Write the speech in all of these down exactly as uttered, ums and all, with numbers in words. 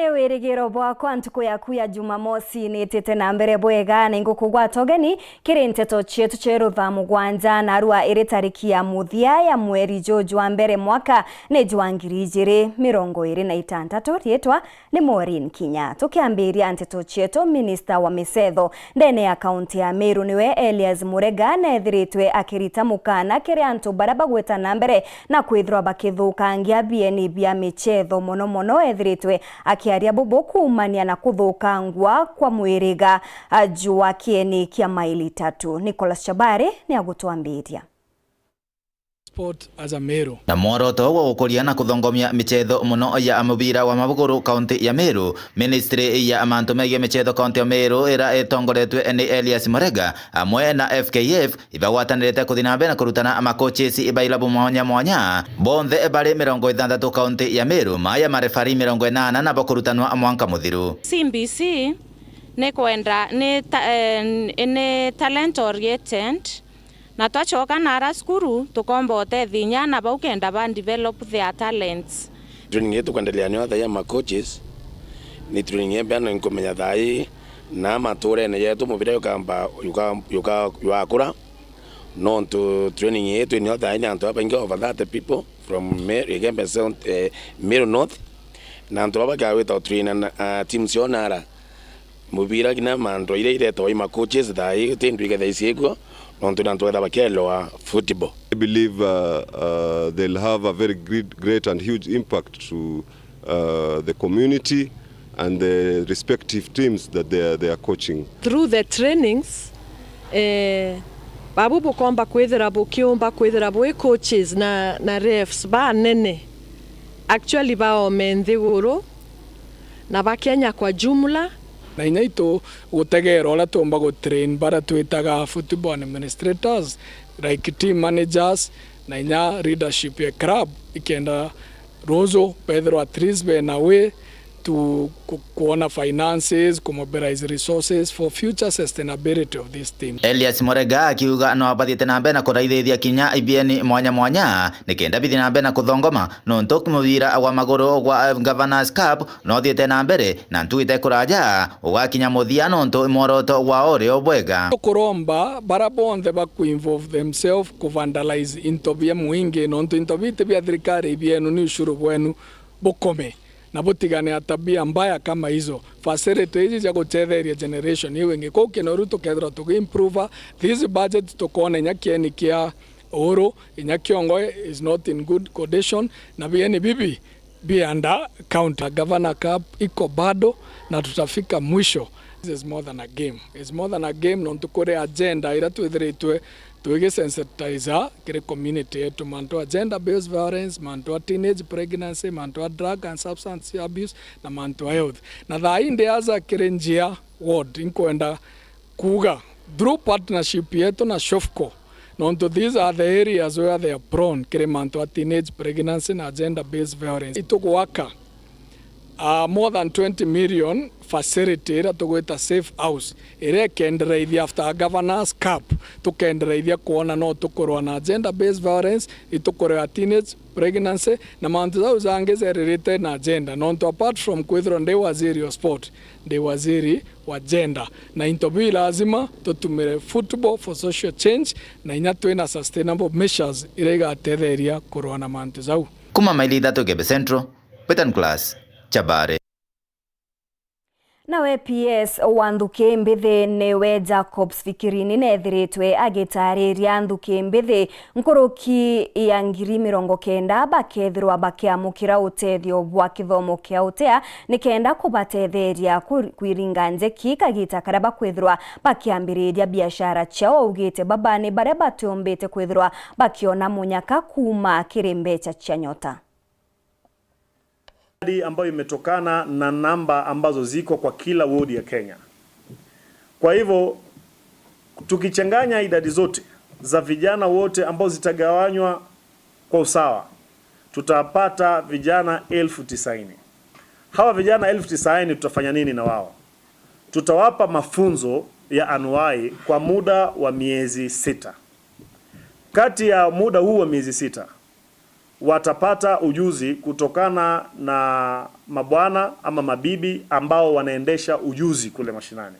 Ni wirigiro bwakwa ntuku yaku ya Jumamosi niitite na mbere bwega, na ingukugwata ugeni kiri nteto cietu cia iru thaa mugwanja, narua iri tariki ya muthia ya mweri juju jwa mbere mwaka ni jwa ngiri ijiri mirongo iri na itantatu. Riitwa ni Maureen Kinya. Tukiambiria nteto cietu, minista wa micetho ndene ya kaunti ya Meru niwe Elias Murega neethiritwe akirita mukana kiri antu baria bagwita na mbere na kwithirwa bakithukangia bieni bia micetho, mono mono eethiritwe akiaria bubu kuumania na kuthukangua kwa mwiriga, a, jwa kieni kia maili tatu. Nicholas Chabari ni agutwambiria. Sport as a Meru. Na mworoto gwa gukuria na kuthongomia michetho muno ya mubira wa maguru kaunti ya Meru, ministry ya mantu megie michetho kaunti ya Meru ira itongoretwe ni Elias Murega amwe na F K F ibagwatanirite kuthi na mbere na kurutana ma coaches ba ilabu mwanya mwanya, bonthe bari mirongo ithanthatu kaunti ya Meru, maya marefari mirongo inana nabo kurutanwa mwanka muthiru. C B C ni kwenda ni ta-, eh, ni talent oriented. Na twacoka nara cukuru, tukomba utethia inya ana bau kenda ba develop their talents. Training yetu kwendelea ni othe ya ma coaches. Ni training ya mbere na nkumenya thaa ii na maturene yetu mubira yukamba, yuka-, yuka-, yukakura. Nontu training yetu ni othe ni antu babaingi over thirty people from Meru, Igembe South, eh, Meru North. Na antu baba bakawita train na, ah, teams cionara. Mubira kinya mantu iria iretagwa i ma coaches thaa ii, ti ndu igetha iciikuo, nontu ni antu getha bakielewa football. I believe, uh, uh, they'll have a very great, great and huge impact to, uh, the community and the respective teams that they are, they are coaching. Through the trainings, eh, babu bukomba kwithira bukiumba kwithira bwi coaches na, na refs banene, actually baome nthiguru na ba Kenya kwa jumla. Na inya itu gutegeera uria tuumba gu train baria twitaga football administrators, like team managers, na inya leadership ya club, ikenda ruju bethirwa at least bena way to ku-, kuona finances, ku mobilize resources for future sustainability of this team. Elias Murega akiuga no abathiite na mbere na kuraithithia kinya ibieni mwanya mwanya nikenda bithi na mbere na kuthongoma, nontu mubira wa maguru gwa Governors Cup no uthiite na mbere, na ntuku itekuraja ugakinya muthia, nontu mworoto wao uri o bwega. Tukuromba bara bonthe baku involve themselves ku vandalize into bia mwingi, nontu into biti bia thirikari bienu ni ushuru bwenu, bukome na butigane na tabia mbaya kama hizo. Facility iji cia gutetheria generation iu ingi. Kwou Kinoru tukethirwa tugi improve this budget, tukona inya kieni kia Uhuru, inya Kiongo is not in good condition, na bieni bibi bi under counter. Governor Cup iko bado na tutafika mwisho. This is more than a game. It's more than a game, nontu kuri agenda iria twithiritwe twigi sensitize kiri community yetu, mantu a gender based violence, mantu a teenage pregnancy, mantu a drug and substance abuse, na mantu a health. Na thaa ii ndi aja kiri Njia ward, inkwenda kuuga through partnership yetu na SHOFCO, nontu these are the areas where they are prone kiri mantu a teenage pregnancy na gender based violence. Itugwaka, ah, more than twenty million facility iria tugwita safe house, iria ikendereithia after a Governors Cup, tukendereithia kwona no tukurwa na gender based violence, itukurwa teenage pregnancy, na mantu jau jangi jeririte na gender, nontu apart from kwithirwa ndi waziri wa sport, ndi waziri wa gender, na into biu lazima tutumire football for social change, na inya twina sustainable measures iria igatetheria kurwa na mantu jau. Kuma maili ithatu Igembe Central, Peter Nicholas, Chabare. Nawe P S wa Nthuki Mbithi niwe Jacobs Fikirini neethiritwe agitaariria Nthuki Mbithi nkuruki ya ngiri mirongo kenda bakethirwa bakiamukira utethio bwa kithomo kia utea nikenda kubatetheria ku-, kwiringa njeki kagita karia bakwithirwa bakiambiriria biashara ciao. Augite baba ni baria batiombite kwithirwa bakiona munyaka kuuma kiri mbecha cia Nyota. Miradi ambayo imetokana na namba ambazo ziko kwa kila wodi ya Kenya. Kwa hivyo, tukichanganya idadi zote za vijana wote ambao zitagawanywa kwa usawa, tutapata vijana elfu tisaini. Hawa vijana elfu tisaini tutafanya nini na wao? Tutawapa mafunzo ya anuwai kwa muda wa miezi sita. Kati ya muda huu wa miezi sita, Watapata ujuzi kutokana na mabwana ama mabibi ambao wanaendesha ujuzi kule mashinani.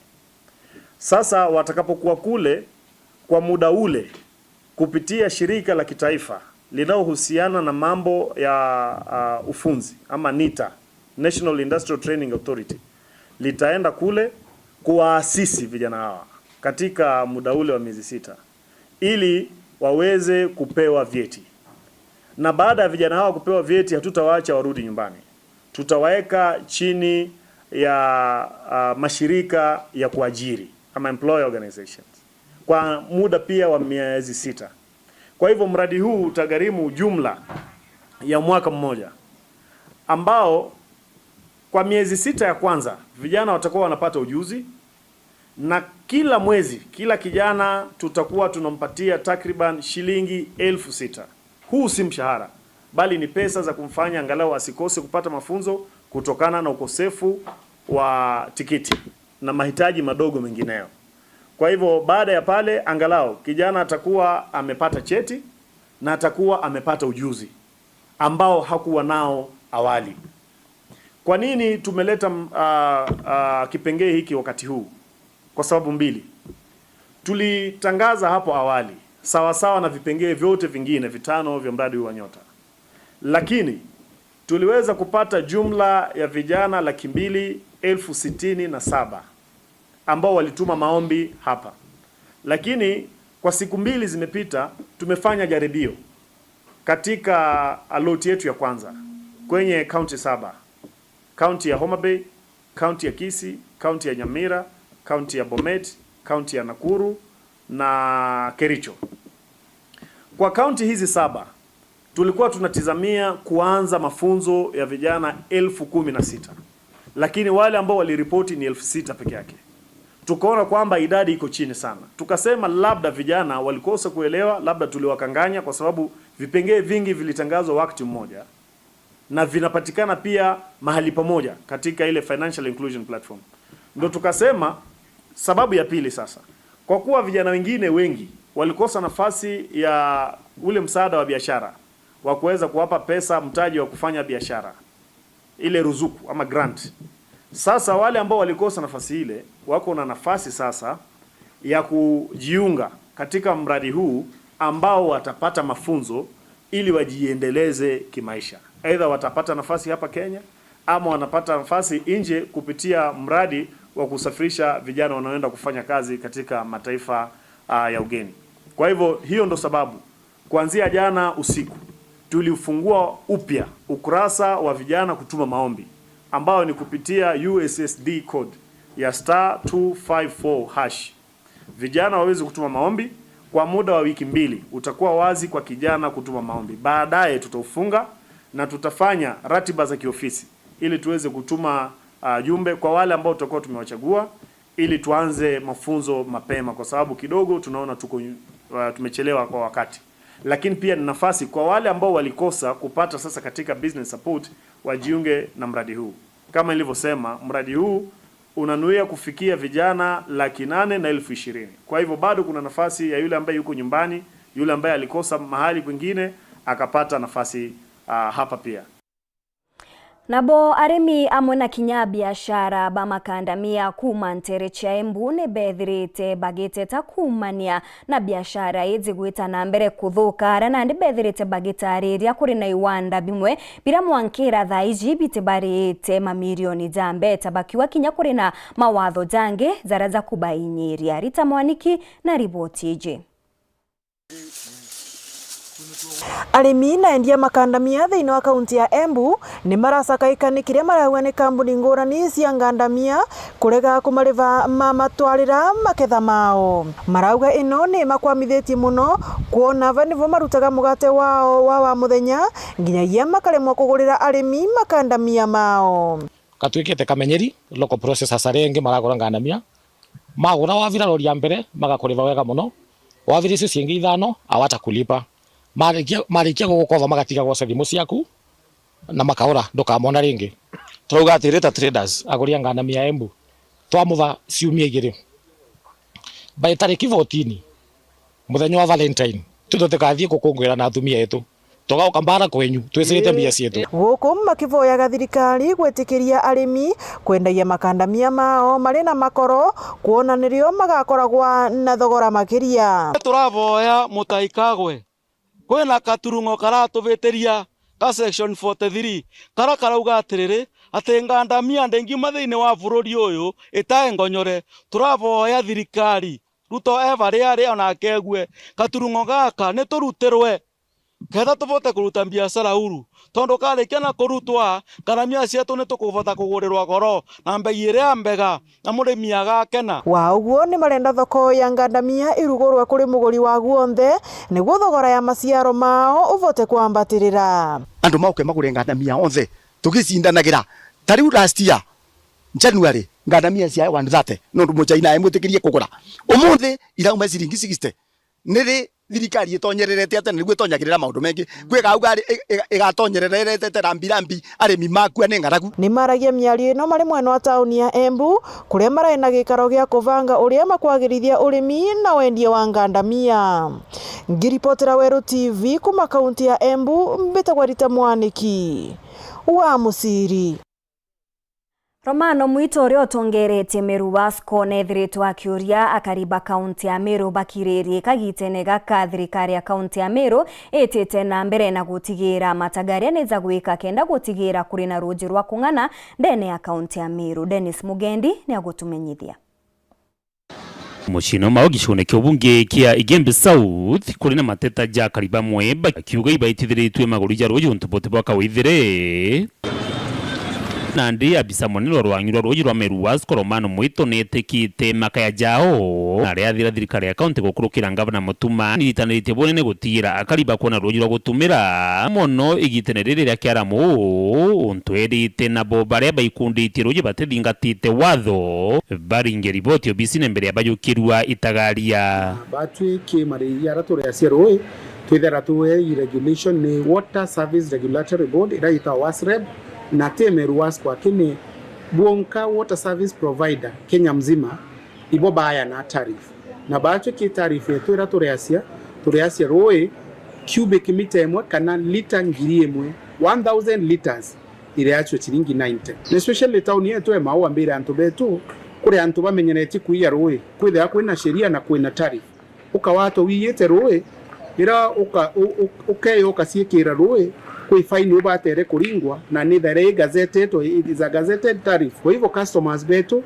Sasa watakapokuwa kule kwa muda ule, kupitia shirika la kitaifa linalohusiana na mambo ya, uh, ufunzi ama NITA, National Industrial Training Authority, litaenda kule kuwaasisi vijana hawa katika muda ule wa miezi sita ili waweze kupewa vyeti. Na baada ya vijana hawa kupewa vyeti, hatutawaacha warudi nyumbani. Tutawaeka chini ya, uh, mashirika ya kuajiri ama employer organizations kwa muda pia wa miezi sita. Kwa hivyo mradi huu utagharimu jumla ya mwaka mmoja, ambao kwa miezi sita ya kwanza vijana watakuwa wanapata ujuzi, na kila mwezi, kila kijana tutakuwa tunampatia takriban shilingi elfu sita. Huu si mshahara, bali ni pesa za kumfanya angalau asikose kupata mafunzo kutokana na ukosefu wa tikiti na mahitaji madogo mengineyo. Kwa hivyo, baada ya pale, angalau kijana atakuwa amepata cheti na atakuwa amepata ujuzi ambao hakuwa nao awali. Kwa nini tumeleta, mm, ah, ah, kipengee hiki wakati huu? Kwa sababu mbili. Tulitangaza hapo awali, sawasawa na vipengee vyote vingine vitano vya mradi huu wa Nyota. Lakini tuliweza kupata jumla ya vijana laki mbili elfu sitini na saba ambao walituma maombi hapa. Lakini kwa siku mbili zimepita, tumefanya jaribio katika allot yetu ya kwanza kwenye kaunti saba. Kaunti ya Homa Bay, kaunti ya Kisii, kaunti ya Nyamira, kaunti ya Bomet, kaunti ya Nakuru na Kericho. Kwa kaunti hizi saba, tulikuwa tunatizamia kuanza mafunzo ya vijana elfu kumi na sita, lakini wale ambao waliripoti ni elfu sita peke yake. Tukaona kwamba idadi iko chini sana. Tukasema labda vijana walikosa kuelewa, labda tuliwakanganya, kwa sababu vipengee vingi vilitangazwa wakati mmoja na vinapatikana pia mahali pamoja katika ile financial inclusion platform. Ndo tukasema sababu ya pili sasa, kwa kuwa vijana wengine wengi walikosa nafasi ya ule msaada wa biashara wa kuweza kuwapa pesa mtaji wa kufanya biashara, ile ruzuku ama grant. Sasa wale ambao walikosa nafasi ile wako na nafasi sasa ya kujiunga katika mradi huu, ambao watapata mafunzo ili wajiendeleze kimaisha. Aidha watapata nafasi hapa Kenya ama wanapata nafasi nje kupitia mradi wa kusafirisha vijana wanaoenda kufanya kazi katika mataifa, ah, ya ugeni. Kwa hivyo hiyo ndo sababu kuanzia jana usiku tuliufungua upya ukurasa wa vijana kutuma maombi, ambao ni kupitia U S S D code ya star two five four hash. Vijana waweze kutuma maombi kwa muda wa wiki mbili, utakuwa wazi kwa kijana kutuma maombi. Baadaye tutaufunga na tutafanya ratiba za kiofisi ili tuweze kutuma, ah, jumbe kwa wale ambao tutakuwa tumewachagua ili tuanze mafunzo mapema, kwa sababu kidogo tunaona tuko, uh, tumechelewa kwa wakati. Lakini pia ni nafasi kwa wale ambao walikosa kupata sasa katika business support wajiunge na mradi huu. Kama nilivyosema, mradi huu unanuia kufikia vijana laki nane na elfu ishirini. Kwa hivyo bado kuna nafasi ya yule ambaye yuko nyumbani, yule ambaye alikosa mahali kwingine akapata nafasi, uh, hapa pia. Nabo arimi amwe na kinya biashara ba makandamia kuuma nteere cia Embu ni bethirite bagiteta kuumania na biashara iji gwita na mbere kuthuka, aria nandi bethirite bagitariria kuri na iwanda bimwe biria mwankira thaa iji bitibariite mamirioni ja mbeta, bakiuga kinya kuri na mawatho jangi jaria jakubainyiria. Rita Mwaniki na riboti iji. Arimi na endia makandamia thiini wa kaunti ya Embu ni maracakaika ni kiria marauga ni kambuni ngurani cia ngandamia kurega kumariva mamatwarira maketha mao. Marauga ino ni makwamithitie muno, kwona ava nivo marutaga mugate wao wa wa muthenya, nginyagia makaremwa kugurira arimi makandamia mao. Katwikite kamenyeri, local processors aria engi maragura ngandamia, magura wavira rori ya mbere, magakuriva wega muno. Wavira icio ciingi ithano, hawatakulipa. Marikia, marikia gugukova, magatiga gwoca thimu ciaku na makaura, ndukamona ringi. Turauga atiri, ta traders, aguri a ngandamia Embu, twamuva ciumia igiri, by tariki fourteen, muthenya wa Valentine, tu tutikathii gukunguira na atumia etu. tugauka mbara kwenyu, twicirite mbia cietu. Guku makivoyaga thirikari gwitikiria arimi kwendagia makandamia mao mari na makoro, kwona nirio magakoragwa na thogora makiria. Turavoya Mutahi Kagwe, kwina katurung'o karatuvitiria ka section forty-three, kara karauga atiriri, ati ngandamia ndingiuma thiini wa bururi uyu itae ngonyore. Turavoya thirikari, Ruto e varia ari, ona akegue, katurung'o gaka ni turutirwe, ketha tuvote kuruta mbiacara uru, tondu karikia na kurutwa, ngandamia cietu ni tukuvota kugurirwa goro na mbei iria mbega, na murimi agakena. Wa uguo, ni marenda thoko ya ngandamia irugurwe kuri muguri wa guonthe, niguo thogora ya maciaro mao uvote kwambatirira. Andu mauke magure ngandamia onthe, tugicindanagira. Ta riu last year, January, ngandamia cia one thirty, nondu Muchaina aimwitikirie kugura. Umunthi, irauma ciringi sixty. Ni ri thirikari itonyererete atia na niguo itonyagirira maundu mengi? Kwi gauga ari, i-, i-, igatonyererete rambi rambi, arimi makua ni ng'aragu. Ni maragia miario ino mari mwena wa tauni ya Embu, kuria marai na gikaro gia kuvanga uria makwagirithia urimi na wendia wa ngandamia. Ngiripotera Weru T V kuma kaunti ya Embu, mbitagwa Rita Mwaniki wa Muciri. Romano Mwito, uria utongeretie Meru Wasco, neethiritwe akiuria akari ba kaunti ya Meru bakiririe kagitene gaka. Thirikari ya kaunti ya Meru itite na mbere na gutigira matagaria ni jagwika kenda gutigira kuri na ruuji rwa kung'ana ndene ya kaunti ya Meru. Dennis Mugendi ni agutumenyithia. Muciine mao gicione kia ubunge kia Igembe South, kuri na mateta ja akari bamwe bakiuga ibaitithiritue maguru ja ruuji untu buti bwa kawithire. Nandi abisa munene wa rwang'i rwa ruuji rwa Meru Wasco, Romano Mwito, netikite makaya jao, na ariathira thirikari ya kaunti gukurukira ngavana Mutuma, niritaniritie bunene gutigira akari bakwona ruuji rwa gutumira mono igitene riri ria kiaramu, untu erite nabo baria baikunditie ruuji batithingatite watho baringe riboti obisine mbere ya bajukirua itagaria. Batwi ki mariia ara tureacia ruui, twithera tuei regulation ni Water Service Regulatory Board, ira yitawa WASREB, na ti Meru Wasco aki, ni bwonka water service provider Kenya mzima, ibo baayana tariff. Na batwi ki tariff yetu ira tureacia, tureacia ruui cubic meter imwe kana lita ngiri imwe, one thousand liters. Ireachwe ciringi ninety. Na especially town yetu e Maua, mbire antu betu, kuri antu bamenyeretie kuiya ruui, kwithira kwina sheria na kwina tariff. Ukawatwa wiyite ruui, ira uka-, u-, u-, ukeya ukaciikira ruui, kwi fine ubatere kuringwa, na nithaira i gazetted, it is a gazetted tariff. Kwa hivyo customers betu,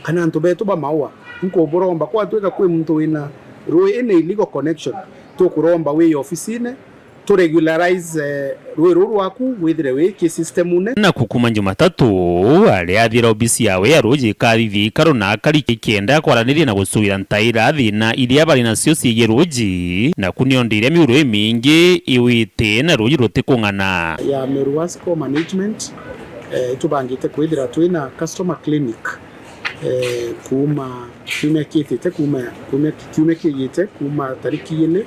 kana antu betu ba Maua, nkuburomba kwatwika kwi muntu wina ruui ina illegal connection, tukuromba wi ofisine, tu regularize, eh, ruui ruu rwaku, withire wi ki system-une. Naku kuma Jumatatu, aria athira obisi yawe ya ruuji ikathithia ikaro na akari kienda kwaraniria na gucuira ntaira thina iria bari nacio ciigie ruuji, naku niondo iria miuro imingi iwite na ruuji rutikung'ana. Ya Meru Wasco Management, eh, itubangite kwithira twina customer clinic, eh, kuuma kiumia kiitite, kuuma, kuuma kiumia kiigite, kuuma tariki ili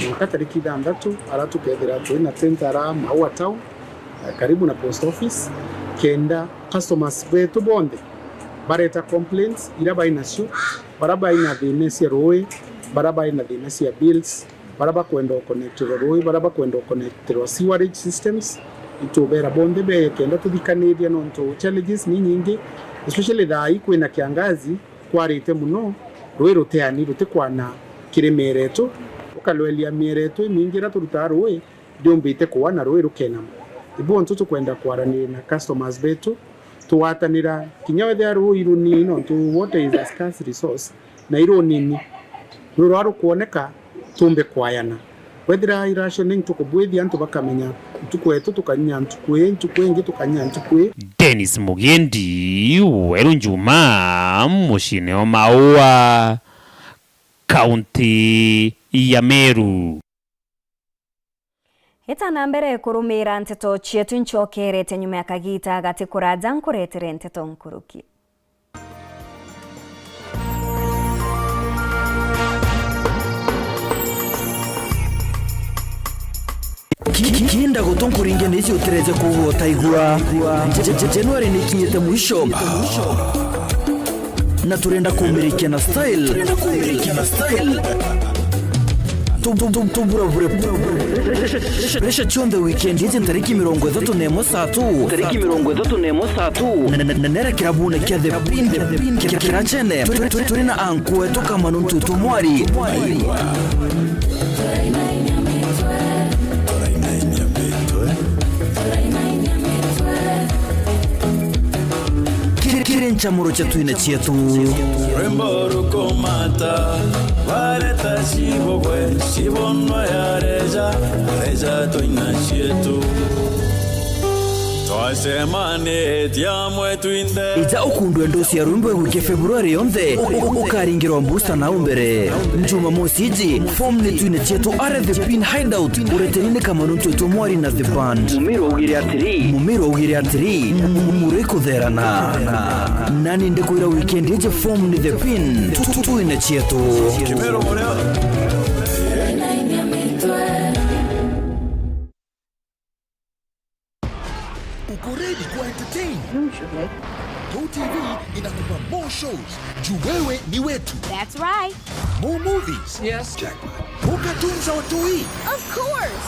mwanka tariki ithanthatu, ara tukethira twina tent ara Maua Town, eh, karibu na post office, kenda customers betu bonthe bareta complaints ira bai nacio, bara bai na thina cia ruui, bara bai na thina cia bills, bara bakwenda uconnecterwa ruui, bara bakwenda uconnecterwa sewerage systems, itubera bonthe beye kenda tuthikaniria, nontu challenges ni nyingi, especially thaa ii kwina kiangazi, kwarite mono, ruui ruteani rutikwana kiri miere yetu, ukarweria miere yetu imingi ira turutaga ruui, ndiumbite kuwa na ruui rukenama. Ibu ontu tukwenda kwaraniria na customers betu, tugwatanira kinya wethira ruui runini, nontu water is a scarce resource, na i runini, ruria rukwoneka tumbe kwayana. Wethira i rationing tukubwithia antu bakamenya ntuku yetu tukanyinya ntuku ii, ntuku ingi tukanyinya ntuku ii. Dennis Mugendi, Weru Njuma, muciine o Maua, kaunti ya Meru. Itana mbere kurumira nteto cietu, ncokerete nyuma ya kagita gati kuraja nkuretere nteto nkuruki. Ki-, ki-, kinda gutu nkuringe niji utireje kuugua utaigua. Ja-, ja-, ja-, Januari ni ikinyite mwisho. Na turenda kumirikia na style. Turenda kumirikia na style. Tu-, tu-, tu-, tubura bure. Resha cionthe weekend iji ntariki mirongo ithatu na imwe saa tu. Ntariki mirongo ithatu na imwe saa tu. Na, na, na nera kirabune kia The Pin, The Pin, kia Kirachene. Turi, turi, turi na anku wetu Kamanu Ntutu Mwari. Kiri, kiri nchamuro cha twina cietu. Rwimbo rukumata, bareta cibogwe, cibonwa ya reja, reja twina cietu. Twacemanitie amwe twinthe. Ija ukundwe ndosi ya rwimbo igwikia Februari yonthe, u-, u-, ukaringirwa booster nau mbere. Jumamosi iji, form ni twina cietu are The Pin Hideout, ureteri ni Kamanu Ntutu Mwari na The Band. Mumiro ugire atiri. Mumiro ugire atiri. M-, m-, murikutherana. Nani ndikwira weekend iji form ni The Pin. Tu-, tu-, twina cietu. Kimero murio. Uko ready kuwa entertain? Usually. Go T V inakupa more shows. Juu wewe ni wetu. That's right. More movies. Yes. Jackpot. More cartoons za watoi. Of course.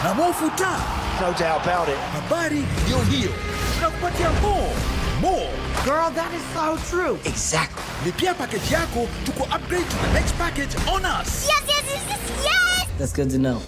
Na more futa. No doubt about it. Habari ndio hiyo. Tunakupatia more. More. Girl, that is so true. Exactly. Lipia package yako, tuku upgrade to the next package on us. Yes, yes, yes, yes, yes! That's good to know.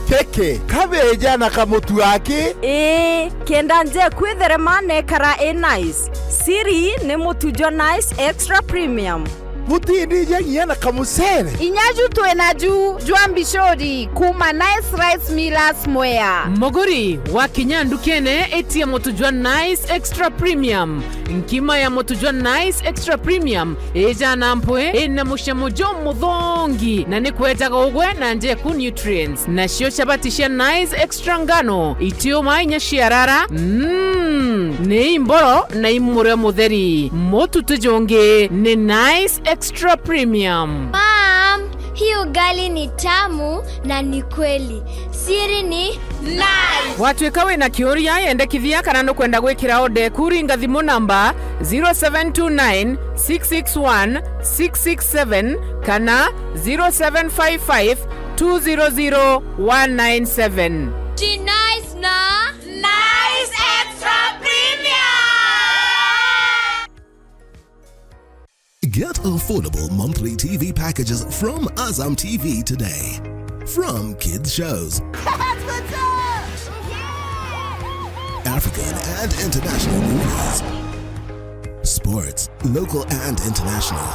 Keke, kabeja na kamutu aki? Ii, kenda nje kwitherema nekara i nice. Siri ni mutu jwa Nice Extra Premium. Butindija nginya na kamucere. Inya ju twina ju jwa mbicuri kuma Nice Rice Millers Mwea. Muguri, wakinya ndukene, itia mutu jwa Nice Extra Premium. Nkima ya mutu jwa Nice Extra Premium ijana mpwi, ina mucamo jumuthongi, na ni kwejaga ugwe na njeku nutrients. Nacio chabati cia Nice Extra ngano, itiuma inya ciarara, mm, ni imboro na imurio mutheri. Mutu ti jungi, ni Nice Extra Premium. Mom, hii ugali ni tamu na ni kweli. Siri ni Nice. Watwika wina kiuria, yendekithia kana nukwenda gwikira order eku, ringa thimu namba zero seven two nine, six six one, six six seven kana zero seven five five, two zero zero, one nine seven. Ji Nice na Nice Extra Premium. Get affordable monthly T V packages from Azam T V today. From kids shows, African and international movies, sports, local and international,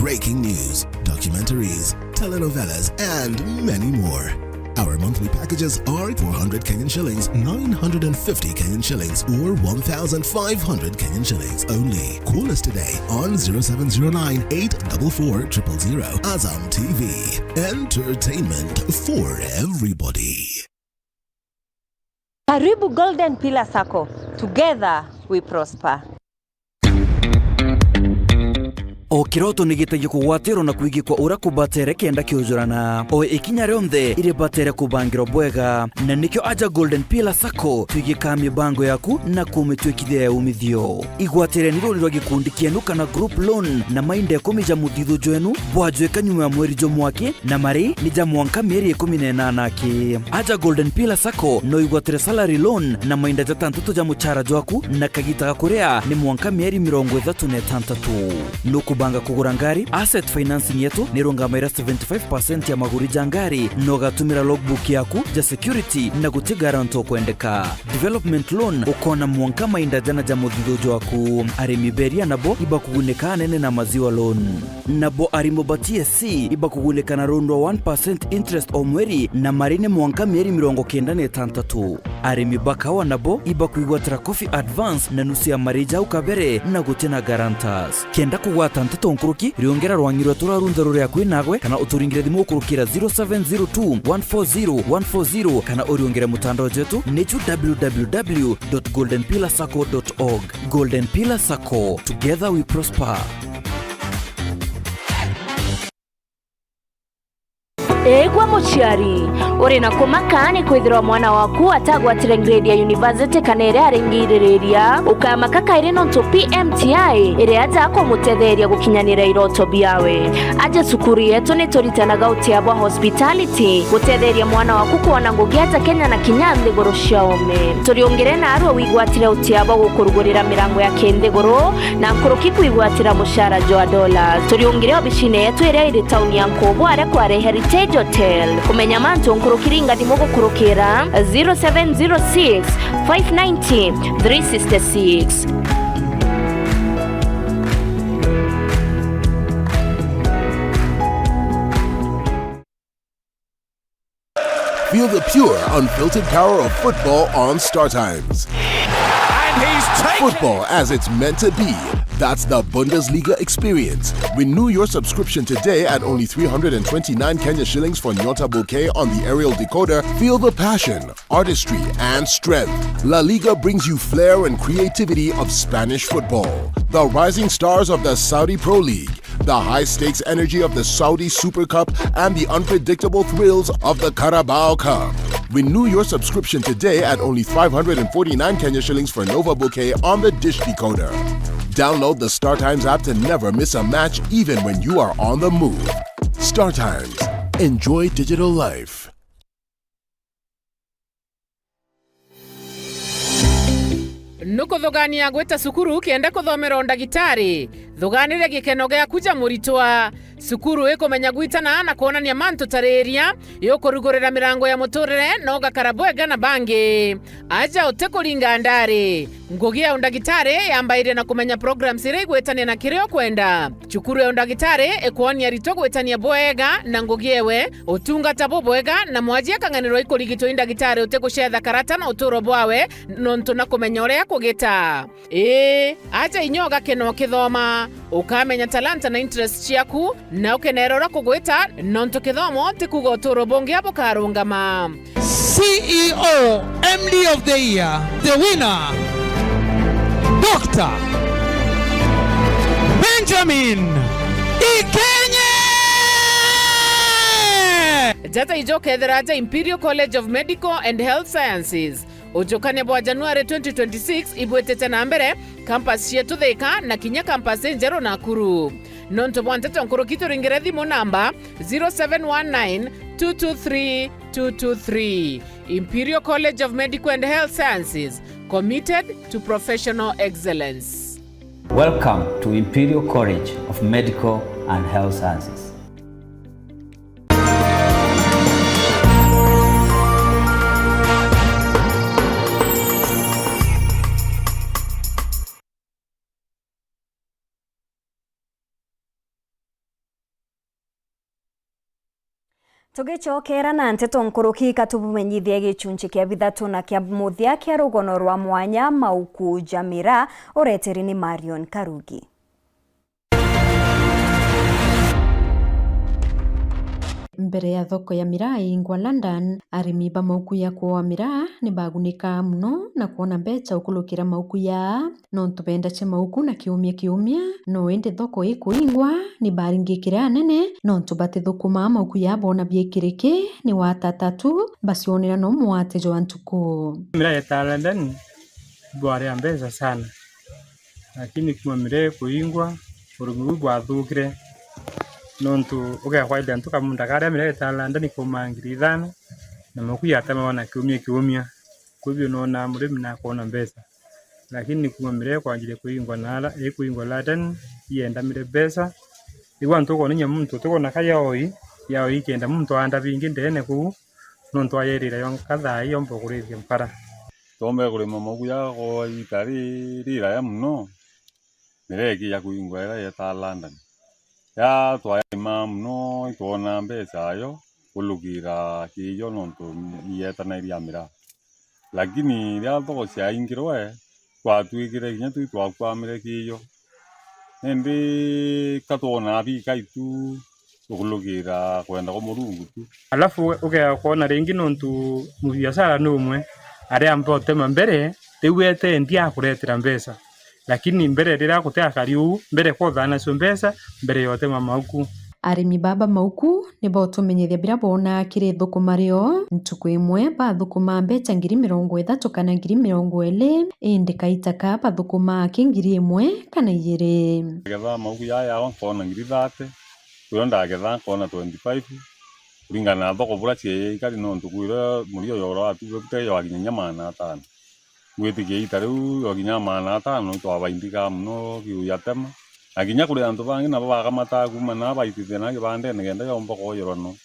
breaking news, documentaries, telenovelas, and many more. Our monthly packages are four hundred Kenyan shillings, nine hundred and fifty Kenyan shillings, or one thousand five hundred Kenyan shillings only. Call us today on zero seven zero nine, eight four four, triple zero. Azam T V, entertainment for everybody. Karibu Golden Pillar Sacco. Together we prosper. O kiroto ni gitagia kugwatirwo na kwigikwa uria kubatere kenda kiujurana. O ikinya rionthe iribatere kubangirwa bwega. Na nikio aja Golden Pillar Sacco twigikaa mibango yaku na kumitwikithia ya umithio. Igwatireni runi rwa gikundi kienu kana group loan na mainda ikumi ja muthithu jwenu bwajwika nyuma ya mweri jumwe aki, na mari ni ja mwanka mieri ikumi na inana aki. Aja Golden Pillar Sacco no igwatire salary loan na mainda jatantatu ja muchara jwaku, na kagita ga kuria ni mwanka mieri mirongo ithatu na itantatu. Nukubanga kugura ngari? Asset financing yetu ni irungamaira seventy five percent ya maguri ja ngari, na ugatumira logbook yaku ja security na guti guarantor ukwendeka. Development loan ukona mwanka mainda jana ja muthithu jwaku. Arimi beria nabo ibakugunika anene na maziwa loan. Nabo arimo ba T S C ibakugunika na rundu rwa one percent interest o mweri, na mari ni mwanka mieri mirongo kenda na itantatu. Arimi ba kawa nabo ibakwigwatira coffee advance na nusu ya mari jau kabere na guti na guarantors. Kenda kugwata nteto nkuruki, riongera rwang'i rwetu rwa runtha ruri akui nagwe, kana uturingire thimu ukurukira zero seven zero two one four zero one four zero, kana uriongere mutandao jetu nitu w w w dot golden pillar sacco dot org. Golden Pillar Sacco, together we prosper. Igua muciari, uri na kumaka ni kwithirwa mwana waku atagwatire grade ya university kana iria aringiririria, ukamaka kairi nontu P M T I iri aja kumutetheria gukinyanira iroto biawe. Aja cukuru yetu ni turitanaga utia bwa hospitality, gutetheria mwana waku kwona ngugi aja Kenya na kinya nthiguru cia ome. Turiungire naarua wigwatire utia bwa gukurugurira mirango ya kinthiguru, na nkuruki kwigwatira mucara jwa dollars. Turiungire obicine yetu iria iri tauni ya Nkubu aria kwari Heritage Hotel. Kumenya mantu nkuruki, ringa thimu gukurukira zero seven zero six, five ninety, three sixty-six. Feel the pure, unfiltered power of football on Star Times. And he's taken Football as it's meant to be. That's the Bundesliga experience. Renew your subscription today at only three hundred and twenty-nine Kenya shillings for Nyota Bouquet on the aerial decoder. Feel the passion, artistry, and strength. La Liga brings you flair and creativity of Spanish football. The rising stars of the Saudi Pro League, the high-stakes energy of the Saudi Super Cup, and the unpredictable thrills of the Carabao Cup. Renew your subscription today at only five hundred and forty-nine Kenya shillings for Nova Bouquet on the dish decoder. Download the StarTimes app to never miss a match, even when you are on the move. StarTimes. Enjoy digital life. Nukuthugania gwita cukuru kenda kuthomera undagitari? Thuganire gikeno giaku ja muritwa. Cukuru ikumenya gwitana na kwonania mantu ta riria, iukurugurira mirango ya muturire na ugakara bwega na bangi. Aja utikuringa ndari. Ngugi ya undagitari yambairie na kumenya programs iria igwitania na kiria ukwenda. Cukuru ya undagitari ikwonia aritwa gwitania bwega na ngugi ewe, utungata bubwega, na mwaji akang'anirwa ikurigitwa i ndagitari utigucetha karata na uturo bwawe, nontu na kumenya uria kugita. Ii, aja inya ugakena ukithoma, ukamenya talanta na interest ciaku, na ukenera uria kugwita, nontu kithomo ti kuuga uturo bungi bukarungama. C E O, M D of the Year, the winner, Doctor Benjamin Ikenye! Njata ijo ukethira aja Imperial College of Medical and Health Sciences. Ujukania bwa January twenty twenty-six ibwitite na mbere, campus cietu Thika na kinya campus injeru Nakuru. Nontu bwa nteto nkuruki, turingire thimu namba zero seven one nine two two three two two three. Imperial College of Medical and Health Sciences, committed to professional excellence. Welcome to Imperial College of Medical and Health Sciences. Tugicokera na nteto nkuruki, ka tubumenyithie gicunci kia bithatu na kia muthia kia rugono rwa mwanya, mauku ja miraa, ureteri ni Marion Karugi. Mbere ya thoko ya miraa iingwa London, arimi ba mauku ya kwoa miraa ni bagunika mono na kwona mbeca ukulukira mauku ya nontu benda cia mauku na kiumia kiumia, no indi thoko ikuingwa ni baringikire anene, nontu batithukumaa mauku ya bona biikiriki ni watata tu bacionera no mwate jwa ntuku. Miraa yeta London bwarea mbeca sana, lakini kuma miraa ikuingwa, urimi buu bwathukire, nontu ugekwaithia ntu kamunda karia miraa yeta London kaumaa ngiri ithano, na mauku yatemagwa na kiumia kiumia. Kwa hivyo, noonaa murimi nakwona mbeca. Lakini kuma miraa ikwanjirie kuingwa na ara, ikuingwa London, iendamire mbeca. Riu antu ukoona inya muntu utikwona ka yaoi, yaoi ikenda muntu aanda bingi ndeene kuu, nontu ayerira yonka thaa ii yomba kurithia mpara. Twombere kurima mauku ya kwa iita ri-, riraya mono, miraa ikiija kuingwa iria yetaa London. Ya twayarima mono, itwona mbeca ayo kulukira kiijo nontu ni yetanairie ya miraa. Lakini riria thoko ciaingirwe, twatwikire kinya twi twakwamire kiijo. Indi ka twonaa bikai tu, tukulukira kwenda kwa Murungu tu. Alafu ugeeja kwona ringi nontu mubiashara ni umwe, aria amba utema mbere, riu etendia akuretera mbeca. Lakini mbere riria guti akari uu, mbere kwothaa nacio mbeca, mbere ya utema mauku. Arimi baba mauku ni bautumenyithia biria boonaa kiri thukuma rio. Ntuku imwe bathukuma mbeca ngiri mirongo ithatu kana ngiri mirongo iri, indi kaita ka bathukuma ki ngiri imwe kana ijiri. Ngetha mauku jaa yawa nkoona ngiri thirty, kurio ndagetha nkoona twenty-five, kuringana na thoko bura ciee ikari, nontu kwira murio jora watu bute jwakinya inya maana atano. Ngwitikia iita riu, o kinya maana atano itwabaindikaga mono kiu jatema. Na kinya kuri antu bangi nabo bakamataa kuuma naa baitithia naa kibandene kenda joomba kwojerwa no.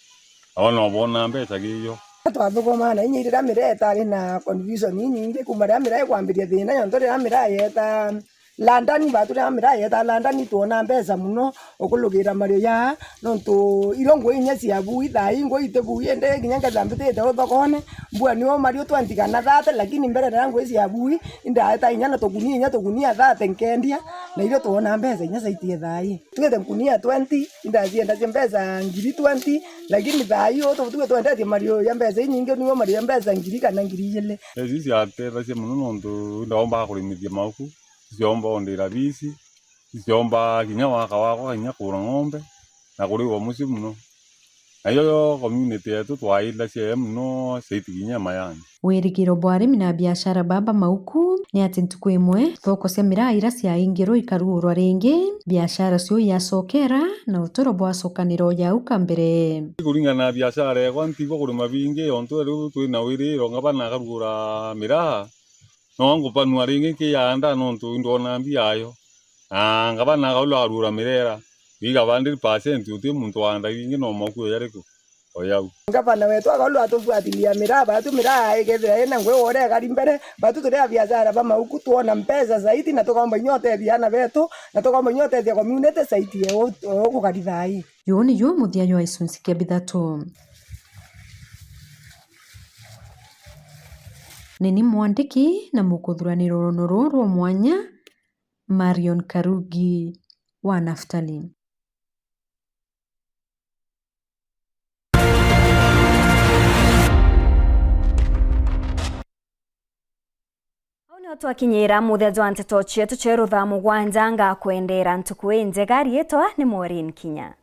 Nabo no boona mbeca kijo. Twathukumaa na inya riria miraa itari na confusion inyingi kuuma riria miraa ikwambiria thiina, yontu riria miraa yeeta London, batu riria miraa yeeta London twona mbeca mono. Ukulukira mario jaa, nontu irio ngui inya cia bui, thaa ii ngui iti bui, indi kinya ngetha mbitite u thokone, mbua nio mario twenty kana thirty, lakini mbere riria ngui cia bui, indaeta inya na tukunia, inya tukunia thirty nkendia, na irio twona mbeca inya caitie thaa ii. Twite nkunia twenty, indaciendacia mbeca ngiri twenty, lakini thaa ii u tu-, tuge twendetie mario ja mbeca inyingi, nio mario ja mbeca ngiri kana ngiri ijiri. Mbeca ici ciateethacia mono nontu indaombaga kurimithia mauku, iciomba ondira bisi, iciomba kinya waka wakwa, kinya kugura ng'ombe, na kuriwa mucii mono. Na ijo community yetu twaithacia mono, ciaiti kinya mayani. Wirigiro bwa arimi na biashara baba mauku ni ati ntuku imwe thoko cia miraa iria ciaingirwe ikarugurwa ringi, biashara cio iacokera na uturo bwacokanira o jau ka mbere. Kuringana na biashara yeekwa, ntigwa kurima bingi, ontu riu twina wirigiro ngabana akarugura miraa, no ngupanua ringi nkiyaanda nontu indwona mbia ayo. Na ngavana akaulwa arura mirera, biga hundred percent uti muntu waandaga ingi no mauku jariku o jau. Ngavana wetu akaulwa atubuatilia miraa, batu miraa ikethira ina ngui wore ekari mbere, batu turi a biashara ba mauku twona mbeca zaidi, na tukaomba inya utethia aana betu, na tukaomba inya utethia community zaidi ya u-, u-, ukugari thaa ii. Juu niju muthia jwa gicunci kia bithatu. Ni ni mwandiki na mukuthuranira runo ruu rwa mwanya, Marion Karugi wa Naftali. Au nio twakinyira muthia jwa nteto cietu cia ruthaa mugwanja. Ngakwendera ntuku injega. Riitwa ni Maureen Kinya.